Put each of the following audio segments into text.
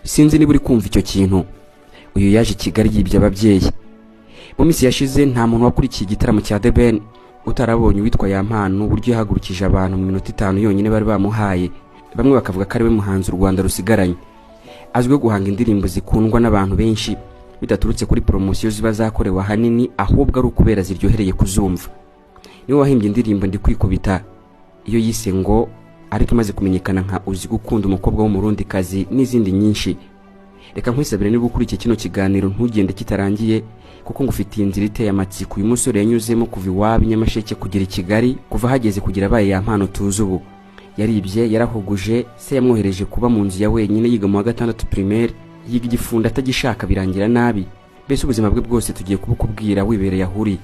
Sinzi niba uri kumva icyo kintu. Uyu yaje i Kigali yibye ababyeyi. Mu minsi yashize nta muntu wakurikiye igitaramo cya The Ben utarabonye uwitwa Yampano, uburyo yahagurukije abantu mu minota 5 yonyine bari bamuhaye, bamwe bakavuga ko ari we muhanzi u Rwanda rusigaranye. Azwiho guhanga indirimbo zikundwa n'abantu benshi bidaturutse kuri poromosiyo ziba zakorewe ahanini, ahubwo ari ukubera ziryohereye kuzumva. Niwe wahimbye indirimbo "Ndi Kwikubita", iyo yise ngo, ariko imaze kumenyekana nka "Uzi Gukunda Umukobwa w'Umurundikazi" n'izindi nyinshi. Reka nkwisabire, niba ukurikiye kino kiganiro, ntugende kitarangiye, kuko ngufitiye inzira iteye amatsiko uyu musore yanyuzemo kuva iwabo i Nyamasheke kugera i Kigali, kuva ahageze kugera abaye Yampano tuzi ubu. Yaribye, yarahuguje, se yamwohereje kuba mu nzu ya wenyine yiga mu wa gatandatu primaire, yiga igifundo atagishaka, birangira nabi. Mbese ubuzima bwe bwose tugiye kubukubwira wibereye aho uri.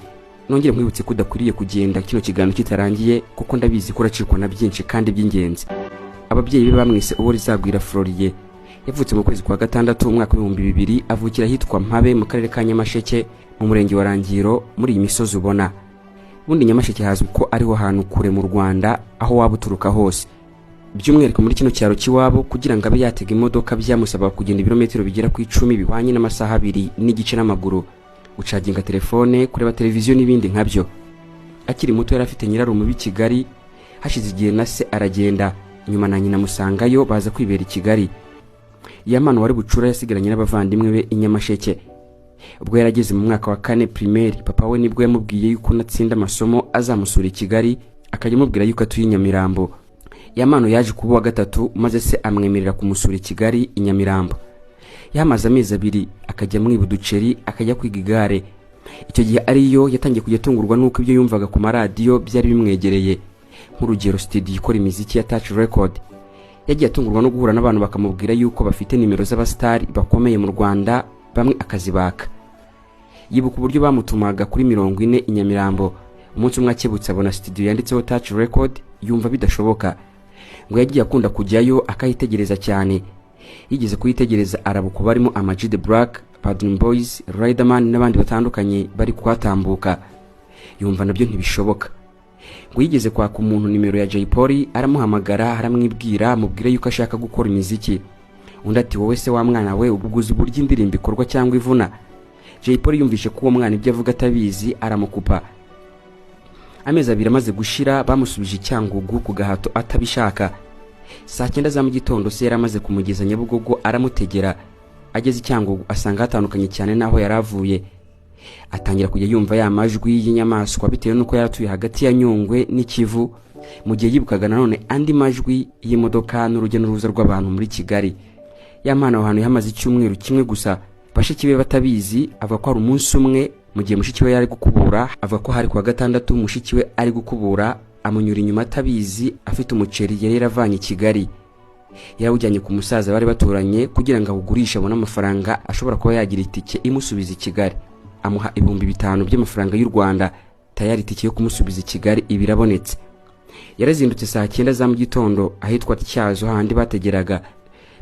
Nongere nkwibutse ko udakwiriye kugenda kino kiganiro kitarangiye, kuko ndabizi ko uracikwa na byinshi kandi by'ingenzi. Ababyeyi be bamwise uwo Rizagwira Floriye. Yavutse mu kwezi kwa gatandatu umwaka w'2000, avukira ahitwa Mpabe mu karere ka Nyamasheke, mu murenge wa Rangiro, muri iyi misozi ubona. Ubundi Nyamasheke hazwi ko ariho hantu kure mu Rwanda aho waba uturuka hose, by'umwihariko muri kino cyaro cy'iwabo. Kugira ngo abe yatega imodoka byamusaba kugenda ibirometero bigera ku 10, bihwanye n'amasaha 2.5 n'amaguru, gucaginga telefone, kureba televiziyo n'ibindi nkabyo. Akiri muto yari afite nyirarume w'i Kigali. Hashize igihe na se aragenda, nyuma na nyina amusangayo, baza kwibera i Kigali. Yampano wari bucura yasigaranye n'abavandimwe be i Nyamasheke. Ubwo yarageze mu mwaka wa kane primaire, papa we nibwo yamubwiye yuko natsinda amasomo azamusura i Kigali, akajya amubwira yuko atuye i Nyamirambo. Yampano yaje kuba uwa gatatu, maze se amwemerera kumusura i Kigali i Nyamirambo. Yahamaze amezi 2, akajya amwiba uduceri, akajya kwiga igare. Icyo gihe ariyo yatangiye kujya atungurwa n'uko ibyo yumvaga ku maradiyo byari bimwegereye, nk'urugero studio ikora imiziki ya Touch Record. Yagiye atungurwa no guhura n'abantu bakamubwira yuko bafite nimero z'abasitari bakomeye mu Rwanda, bamwe akazibaka. Yibuka uburyo bamutumaga kuri 40 i Nyamirambo. Umunsi umwe akebutse abona studio yanditseho Touch Record, yumva bidashoboka. Ngo yagiye akunda kujyayo akayitegereza cyane. Yigeze kuyitegereza arabuka barimo Ama G The Black, Badman Boys, Riderman n'abandi batandukanye bari kuhatambuka, yumva nabyo ntibishoboka. Ngo yigeze kwaka umuntu nimero ya Jay Polly, aramuhamagara, aramwibwira, amubwira yuko ashaka gukora imiziki. Undi ati: "Wowe se wa mwana we, ubwo uzi uburyo indirimbo ikorwa cyangwa ivuna?" Jay Polly yumvishe ko uwo mwana ibyo avuga atabizi, aramukupa. Amezi 2 amaze gushira, bamusubije i Cyangugu ku gahato atabishaka. Saa 9 za mu gitondo se yari amaze kumugeza Nyabugogo, aramutegera. Ageze i Cyangugu asanga hatandukanye cyane n'aho yari avuye. Atangira kujya yumva ya majwi y'inyamaswa bitewe n'uko yari atuye hagati ya Nyungwe n'ikivu, mu gihe yibukaga nanone andi majwi y'imodoka n'urujya n'uruza rw'abantu muri Kigali. Yampano aho hantu yahamaze icyumweru kimwe gusa, bashiki be batabizi. Avuga ko hari umunsi umwe mu gihe mushiki we yari gukubura, avuga ko hari kuwa gatandatu, mushiki we ari gukubura amunyura inyuma atabizi, afite umuceri yari yaravanye i Kigali, yarawujyanye ku musaza bari baturanye kugira ngo awugurishe abone amafaranga ashobora kuba yagira itike imusubiza i Kigali. Amuha 5000 by'amafaranga y'u Rwanda. Tayari itike yo kumusubiza i Kigali iba irabonetse. Yarazindutse saa 9 za mu gitondo ahitwa Tyazo, hahandi bategeraga.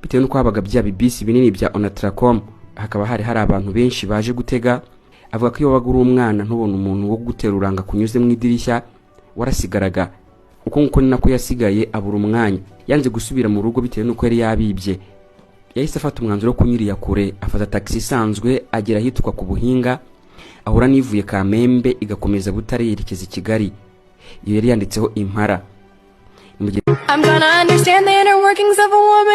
Bitewe n'uko habaga bya bibisi binini bya Onatracom, hakaba hari hari abantu benshi baje gutega. Avuga ko iyo wabaga uri umwana ntubone umuntu wo guterura ngo akunyuze mu idirishya, warasigaraga. Uko nguko ni nako yasigaye, abura umwanya. Yanze gusubira mu rugo bitewe n'uko yari yabibye. Yahise afata umwanzuro wo kunyurira kure, afata taxi isanzwe, agera ahitwa ku Buhinga, ahura n'ivuye Kamembe igakomeza Butare yerekeza i Kigali. Iyo yari yanditseho Impara. Ni mu gihe I'm gonna understand the inner workings of a woman.